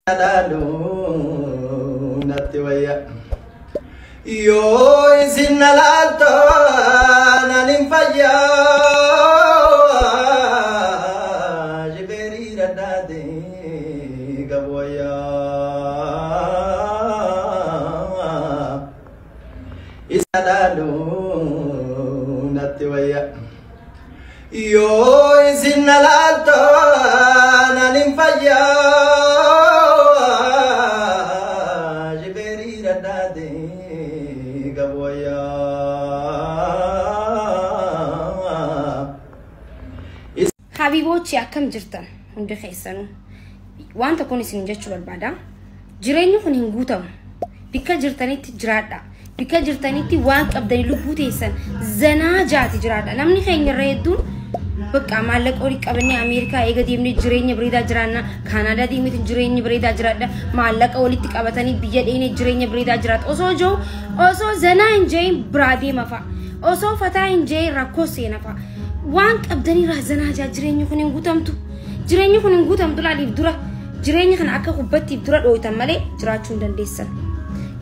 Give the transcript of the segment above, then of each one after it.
Laalu natti wayya. Yoo isin na laaltan ani hin fayyaa. Shibeerii dhadhaatee qabu wayyaa. Isa laalu natti wayya. Yoo isin na laaltan ani hin fayyaa. Shibeerii dhadhaatee qabu wayyaa. Habiiboochi, akkam jirtan hundi keessanuu? Wanta kun isin jechuu barbaada. Jireenyi kun hin guutamu. Bikka jirtanitti jiraadha. Bikka jirtanitti waan qabdanii lubbuu teessan zanaa jaati jiraadha. Namni keenya irra hedduun bakka maallaqa olii qabannee Ameerikaa eega deemnee jireenya bareedaa jiraanna. Kaanaadaa deemnee jireenya bareedaa jiraadha. Maallaqa walitti qabatanii biyya dheenee jireenya bareedaa jiraata. Osoo jiru, osoo zanaa hin jeeyin biraa deema fa'a. Osoo fataa hin jeeyin rakkoo seena fa'a. Waan qabdanii zanaa jaa, jireenyi kun hin guutamtu. Jireenyi kun hin guutamtu, laaliif dura. Jireenya kana akka kubbattiif dura dhooytan malee jiraachuu hin dandeessan.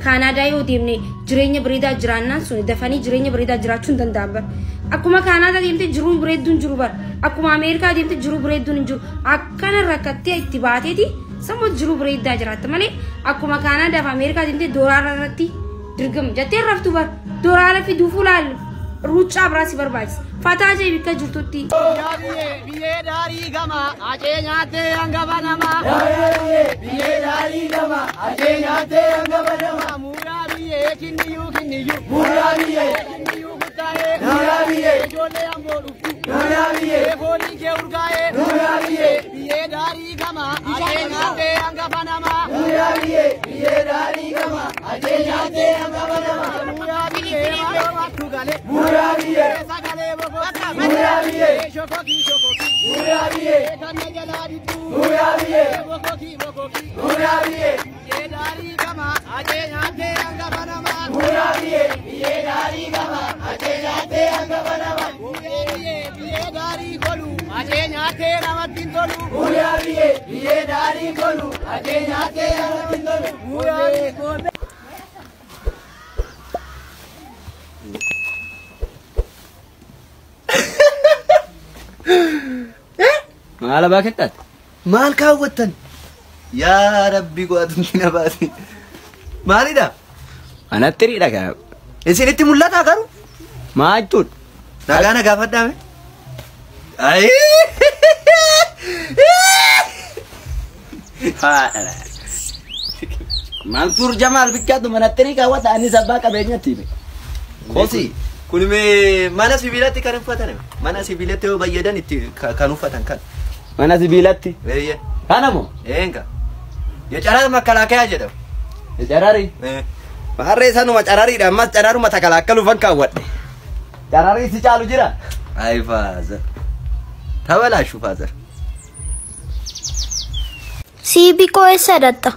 Kaanaadaa yoo deemne jireenya bareedaa jiraannaan sun dafanii jireenya bareedaa jiraachuu hin danda'an bar. Akkuma Kaanaadaa deemte jiruun bareedduun jiru bar. Akkuma Ameerikaa deemte jiruu bareedduun hin jiru. Akkana rakkattee itti baateeti sammuu jiruu bareedaa jiraatta malee akkuma Kaanaadaa fi Ameerikaa deemte doolaara irratti dirgam jettee raftu bar. Doolaara fiduufuu laal ruuccaa biraa si barbaachisa. Fataa jee bikka jirtutti. Biyyee daarii gama acee nyaattee hangafa namaa. Biyyee daarii gama acee nyaattee hangafa namaa. Muuraa biyyee kinniyyuu kinniyyuu. Muuraa biyyee kinniyyuu kuttaa'ee. Muuraa biyyee ijoollee amboo dhuftu. Muuraa biyyee fooliin kee urgaa'ee. Muuraa biyyee biyyee daarii gama acee nyaattee hangafa namaa. Muuraa biyyee biyyee daarii gama acee nyaattee hangafa namaa. Muuraa biyyee maaloo mattu galee. Muuraa biyyee sagalee bokoo. Muuraa biyyee shokokii shokokii. Muuraa biyyee kan na jalaa diddu. Muuraa biyyee bokokii bokokii. Muuraa biyyee biyyee daarii gama acee nyaattee hangafa namaa. Muuraa biyyee biyyee daarii gama acee nyaattee hangafa namaa. Muuraa biyyee biyyee daarii kolu acee nyaattee namatti hin tolu. Muuraa biyyee biyyee daarii kolu acee nyaattee namatti hin tolu. Muuraa biyyee. Maal abaa kettaate? Maal kaawwattan? Yaa Rabbi qo'atumti na baasi. Maalidha? Anatti riidha kaa. Isinitti mul'ataa garuu? Maa jechuudha? Nagaa na gaafadhaame? Ayi! Haadha. Mansuur Jamaal bichaatu manatti ni kaawwata, anis abbaa qabeenyatti hime. Kosi. Kun mee mana sibiilatti kan uffatan? Mana sibiilatti yoo fayyadan itti kan uffatan kan. Mana sibiilatti? Eeyyee. Kana moo? Eenga. Yecaraa makalaakaa jedhamu. Carari? Eh. Maarree sanuma carariidha, ammas cararuma takalaakkaluufan kaawwadhe. Cararii si caalu jira? Ayi father. Tabalaashu father. Siibii eessa dhatta?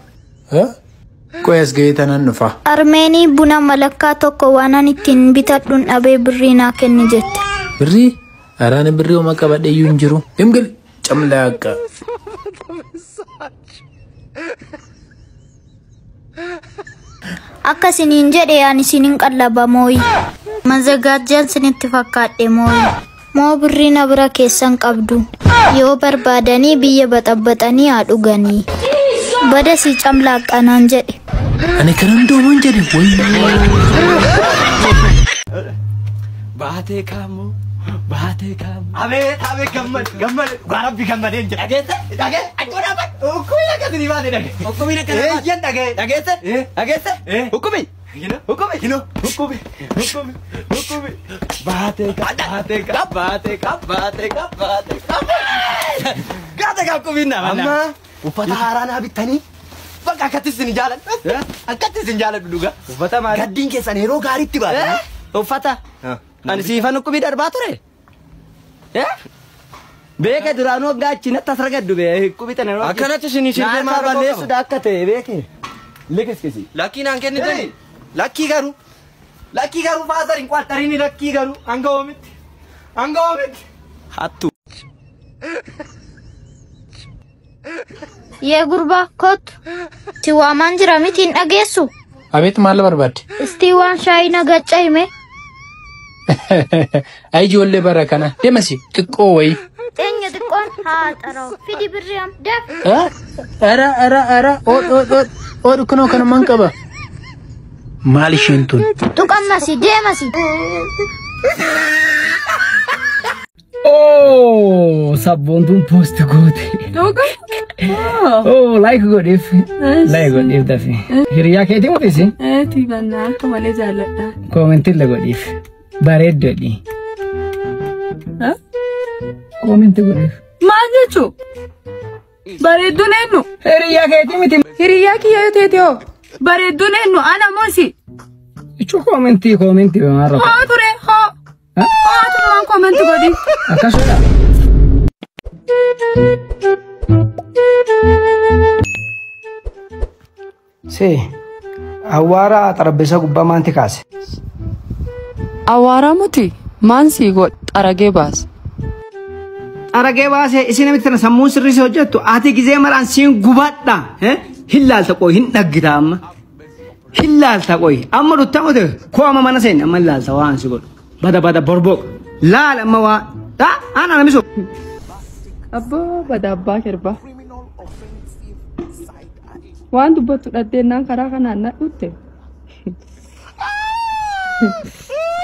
Qoy, as ga'ee tanan dhufa. Armeenii buna malakkaa tokko waan ani ittiin bitadhuun dhabee birrii naa kenni jette. Birrii? Araani birrii homaa qabadhee iyyuu hin jiru. Himgal camlaaqa. Akka isiniin jedhe ani isinin qallaba mooyi. Mazagaajjaan isinitti fakkaadhe mooyi. Moo birrii na bira keessan qabdu. Yoo barbaadanii biyya baxabbaxanii haa dhuganii. Bada si camlaaqqanaan jedhe. Ani kanan dooman jedhe wayyoo. Baatee kaamoo baatee kaamoo. Abeet abeet, gammad gammad, dhugaa Rabbi gammadeen jira. Dhageesse? Dhagee akkuma dhaabbatu ukkubii akkasii baatee dhagee. Ukkubiin akkana baate. Eeyyan dhagee. Dhageesse? Eh. Dhageesse? Eh. Ukkubi. Hino. Ukkubi. Hino. Ukkubi. Ukkubi. Ukkubi. Baatee kaa baatee kaa baatee kaa baatee kaa baatee kaa. Gaata kaa ukkubiin nama. Amma uffata haaraa naa bittanii bakka akkatti isin jaaladhu. Akkatti isin jaaladhu dhugaa. Uffata maali? Gaddiin keessan yeroo gaariitti baate. Uffata. Ani siifan ukkubii darbaa ture. Beeke, duraanuu waggaa achi natti as ragaddu bee ukkubii tana. Akkanatti isin sirree maal rakkoo balleessuudha akka ta'e beeke. Likiskisi. Lakkii naan kennitani. Lakkii garuu. Lakkii garuu father hin qwaxxarini, lakkii garuu hanga oomitti. Hanga oomitti. Hattu. Yee gurbaa kottu. Si waamaan jira miti hin dhageessu. Abeet maal barbaadde? Istii waan shaayii na gacca hime. Ay ijoollee bara kana deemasi xiqqoo wayii. Eenyu xiqqoon haa xaraa'u. Fidi birrii am daf. Ara ara ara ood ood ood ood kunoo kanumaan qaba. Maal isheen tun? Tuqammasi deemasi. Oh, sabboontuun post goote. Oh, like godhiif. Like godhiif dafi. Hiriyaa keetii mutisi? Eetii bannaa akka malee jaalladha. Koomentii illee godhiif. Bareeddoodhi. Koomentii godhiif. Maal jechuu? Bareedduun eenyu? Hiriyaa keetii miti. Hiriyaa kiyya yoo teete hoo? Bareedduun eenyu? Ana moo isi? Ichuu koomentii koomentii maal rakkoo? Hoo ture hoo. Hoo atumaan koomentii godhi. Akkasuma. See, awwaara xarabbeessa gubbaa maanti kaase? Awwaara muti maan sii godhe xaragee baase. Xaragee baase isin namitti tana sammuun sirrii si hojjettu ati gizee maraan siin gubadha. Hin laalta qoy hin dhaggita amma. Hin laalta qoy amma dhutta mute koo amma mana seenne amma hin laalta waan si godhu. Bada bada borboq laal amma waa ana namisu. Abboo bada abbaa kirbaa. Waan dubbattu dhaddeenaan karaa kanaan na dhutte.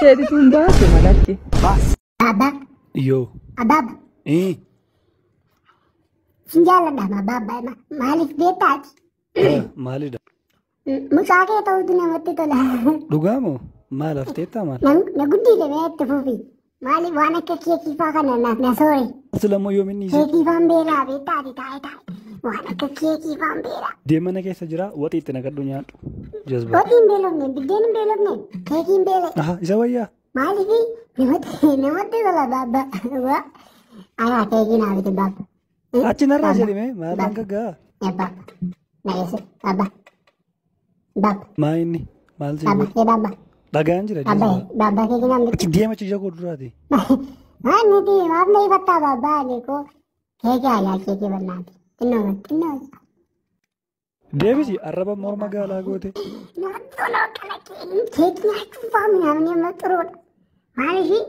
Seetituun baase malatti. Abba. Yoo. Ababa. Sin jaalladha abba. Maaliif beektaati? Maalidha? Mucaa kee ta'utu namatti tola. Dhugaa moo? Maal hafteettaa maal? Na guddise mee itti fufi. Maaliif waan akka keekii faa kana naaf na soore? Silammoo yoom inni isee? Keekii faan beelaa beektaati taa'e taa'e. Waan akka keekii faan beelaa. Deemana keessa jira waxii itti naqadhu nyaadhu. Jazba. Waxii hin beelofne biddeen hin beelofne keekii hin beele. Aha isa wayyaa. Maaliif namatti tola baabba. Anaa keekii naa biti baabba. Achi narraa jedhime maal hanga gaa? Baabba. Na eessa baabba. Baabba. Maa inni maal si Baabba godhu? baabba. Dhagaan jira Baabba jazba. baabba keekii naa biti. Achi deema ija koo duraati. Maal nuti maaf na ifattaa baabba ani koo keekii aayaa keekii bal'aati. Xinnoo xinnoo. Deebisi arraba morma gaalaa goote. Namatti tola kana keekii nyaachuun faa ምናምን የመጥሩudha. Maaliif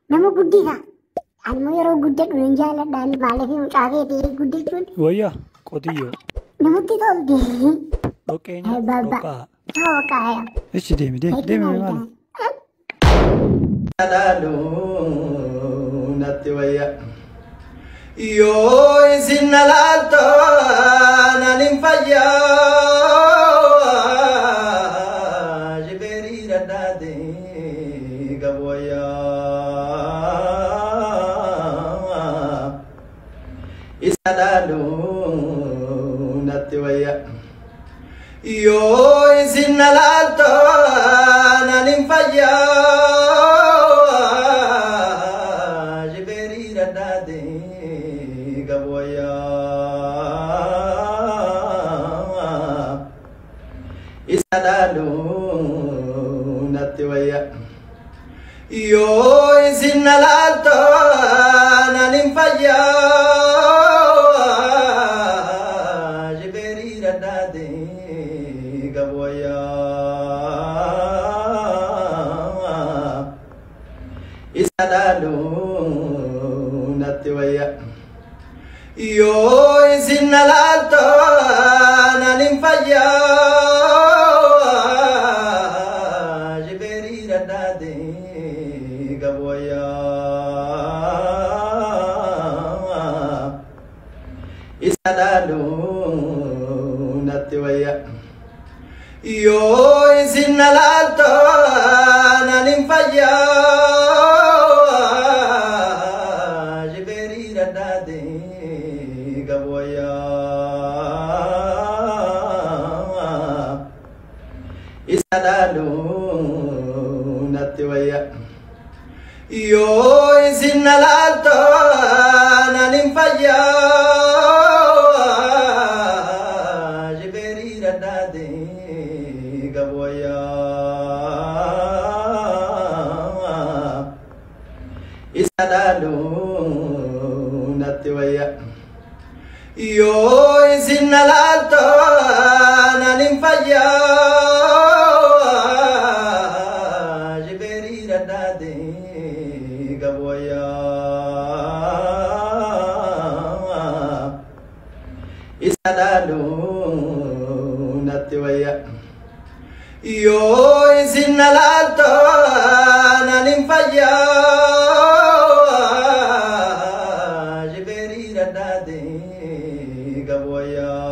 nama guddisa. Ani yeroo guddadhu nan jaalladha. Maaliif mucaa keetii guddachuun Wayyaa qotiyyoo. namatti tolti. Dhoqqee nyaadhu Baabba. dhoqqaa. Ta'oo Ichi deemi deemi deemi maal? Laalu natti wayya. Yoo isin na laaltan ani hin fayyaa. Shibeerii dhadhaate qabu wayyaa. Isa laalu natti wayya. Yoo isin na laaltan ani hin fayyaa. Shibeerii dhadhaate qabu wayyaa. Isa laalu natti wayya. Yoo isin na laaltan ani hin fayyaa. Shibeerii dhadhaate qabu wayyaa. Isa laalu natti wayya. Yoo isin na laaltan ani hin fayyaa. Shibeerii dhadhaate qabu wayyaa. Isa laalu natti wayya. Yoo isin na laaltan ani hin fayyaa. Shibeerii dhadhaate qabu wayyaa. Isa laalu natti wayya. Yoo isin na laaltan ani hin fayyaa. Shibeerii dhadhaate qabu wayyaa. Isa laalu natti wayya. Yoo isin na laaltan ani hin fayyaa. Shibeerii dhadhaate qabu wayyaa. Isa laalu natti wayya. Yoo isin na laaltan ani hin fayyaa. Shibeerii dhadhaate qabu wayyaa.